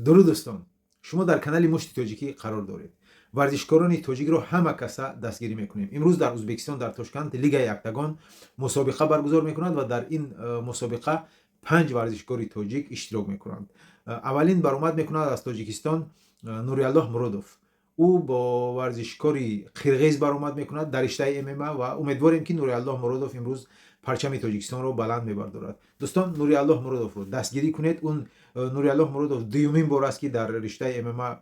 Дуруд, дӯстон! Шумо дар канали Мушти Тоҷикӣ қарор доред. Варзишкорони тоҷикро ҳама каса дастгирӣ мекунем. Имрӯз дар Узбекистон, дар Тошканд, Лигаи Октагон мусобиқа баргузор мекунад ва дар ин мусобиқа панҷ варзишкори тоҷик иштирок мекунанд. Аввалин баромад мекунад аз Тоҷикистон Нуриаллоҳ Муродов. Ӯ бо варзишкори қирғиз баромад мекунад дар риштаи ММА ва умедворем, ки Нуриаллоҳ Муродов имрӯз парчами Тоҷикистонро баланд мебардорад. Дӯстон, Нуриаллоҳ Муродовро дастгирӣ кунед. Он Нуриаллоҳ Муродов дуюмин бор аст, ки дар риштаи ММА,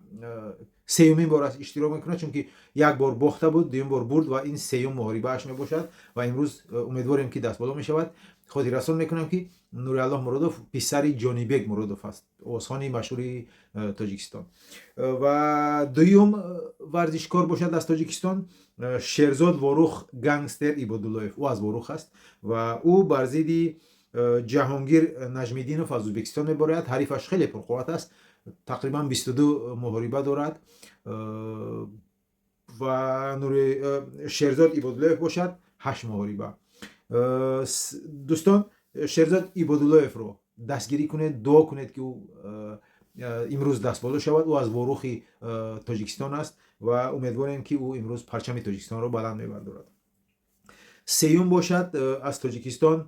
сеюмин бор аст, иштирок мекунад, чунки як бор бохта буд, дуюм бор бурд ва ин сеюм муҳорибааш мебошад ва имрӯз умедворем, ки дастболо мешавад. Хотиррасон мекунам, ки Нуриаллоҳ Муродов писари Ҷонибек Муродов аст, овозхони машҳури Тоҷикистон. Ва дуюм варзишкор бошад аз Тоҷикистон Шерзод Ворух Гангстер Ибодуллоев. Ӯ аз Ворух аст ва ӯ бар зидди Ҷаҳонгир Наҷмиддинов аз Ӯзбекистон мебарояд. Ҳарифаш хеле пурқувват аст, тақрибан 22 муҳориба дорад. Ва Шерзод Ибодуллоев бошад, ҳашт муҳориба. Дӯстон, Шерзод Ибодуллоевро дастгирӣ кунед, дуо кунед, ки ӯ имрӯз дастболо шавад. Ӯ аз Ворухи Тоҷикистон аст ва умедворем, ки ӯ имрӯз парчами Тоҷикистонро баланд мебардорад. Сеюм бошад аз Тоҷикистон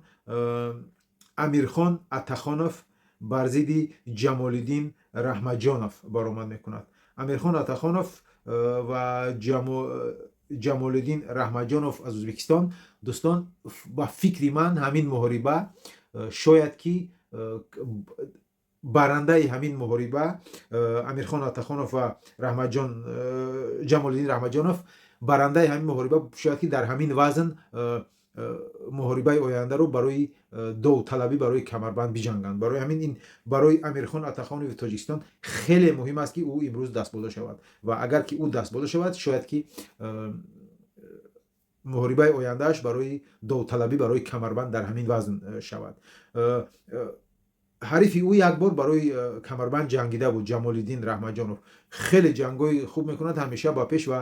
Амирхон Атахонов бар зидди Ҷамолиддин Раҳмаҷонов баромад мекунад. Амирхон Атахонов ва Ҷамолиддин Раҳмаҷонов аз Ӯзбекистон. Дӯстон, ба фикри ман, ҳамин муҳориба шояд ки барандаи ҳамин муҳориба, Амирхон Атахонов ва Раҳмаҷон Ҷамолиддин Раҳмаҷонов, барандаи ҳамин муҳориба шояд ки дар ҳамин вазн муҳорибаи ояндаро барои довталабӣ барои камарбанд биҷанганд. Барои ҳамин ин барои Амирхон Атахонови Тоҷикистон хеле муҳим аст, ки ӯ имрӯз дастболо шавад. Ва агар ки ӯ дастболо шавад, шояд ки муҳорибаи ояндааш барои довталабӣ барои камарбанд дар ҳамин вазн шавад. Ҳарифи ӯ як бор барои камарбанд ҷангида буд, Ҷамолиддин Раҳмаҷонов. Хеле ҷангҳои хуб мекунад, ҳамеша ба пеш ва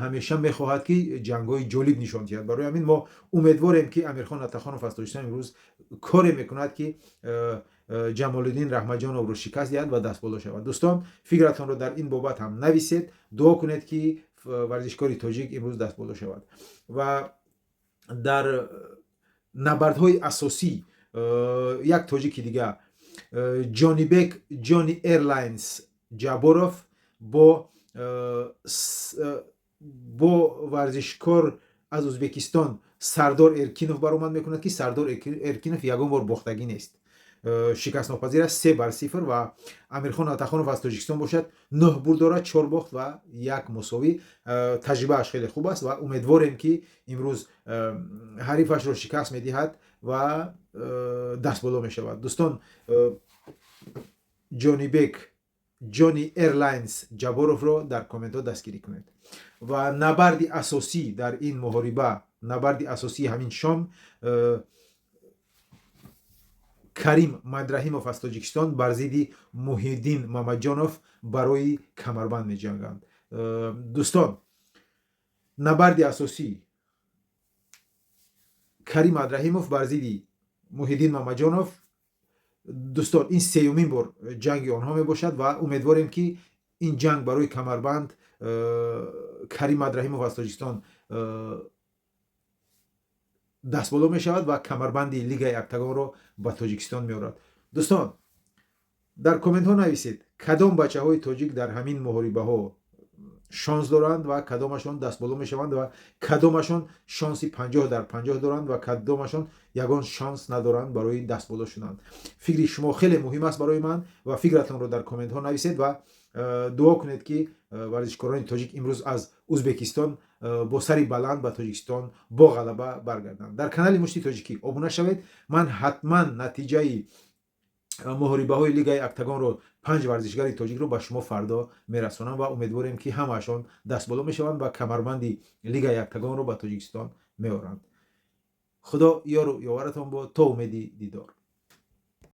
ҳамеша мехоҳад, ки ҷангҳои ҷолиб нишон диҳад. Барои ҳамин мо умедворем, ки Амирхон Атахонов аз Тоҷикистон имрӯз коре мекунад, ки Ҷамолиддин Раҳмаҷоновро шикаст диҳад ва дастболо шавад. Дӯстон, фикратонро дар ин бобат ҳам нависед, дуо кунед, ки варзишкори тоҷик имрӯз дастболо шавад. Ва дар набардҳои асосӣ як тоҷики дига, Ҷонибек Ҷони Эрлайнс Ҷаборов, бо варзишкор аз Ӯзбекистон Сардор Эркинов баромад мекунад, ки Сардор Эркинов ягон бор бохтагӣ нест, шикастнопазир аст, 3-0. Ва Амирхон Атахонов аз Тоҷикистон бошад, нӯҳ бурд дорад, чор бохт ва як мусовӣ. Таҷрибааш хеле хуб аст ва умедворем, ки имрӯз ҳарифашро шикаст медиҳад ва дастболо мешавад. Дӯстон, Ҷонибек Ҷони Эрлайнс Ҷаборовро дар комментҳо дастгирӣ кунед. Ва набарди асосӣ дар ин муҳориба, набарди асосии ҳамин шом, Карим Мадрахимов аз Тоҷикистон бар зидди Муҳиддин Мамаҷонов барои камарбанд меҷанганд. Дӯстон, набарди асосӣ Карим Мадрахимов бар зидди Муҳиддин Мамаҷонов. Дӯстон, ин сеюмин бор ҷанги онҳо мебошад ва умедворем, ки ин ҷанг барои камарбанд Карим Мадрахимов аз Тоҷикистон дастболо мешавад ва камарбанди Лигаи Октагонро ба Тоҷикистон меорад. Дӯстон, дар комментҳо нависед, кадом бачаҳои тоҷик дар ҳамин муҳорибаҳо шонс доранд ва кадомашон дастболо мешаванд ва кадомашон шонси 50 дар 50 доранд ва кадомашон ягон шонс надоранд барои дастболо шудан. Фикри шумо хеле муҳим аст барои ман ва фикратонро дар комментҳо нависед ва дуо кунед, ки варзишкорони тоҷик имрӯз аз Ӯзбекистон бо сари баланд ба Тоҷикистон бо ғалаба баргарданд. Дар канали Мушти Тоҷикӣ обуна шавед. Ман ҳатман натиҷаи муҳорибаҳои Лигаи Октагонро, панҷ варзишгари тоҷикро, ба шумо фардо мерасонам ва умедворем, ки ҳамаашон дастболо мешаванд ва камарбанди Лигаи Октагонро ба Тоҷикистон меоранд. Худо ёру ёваратон бод, то умеди дидор.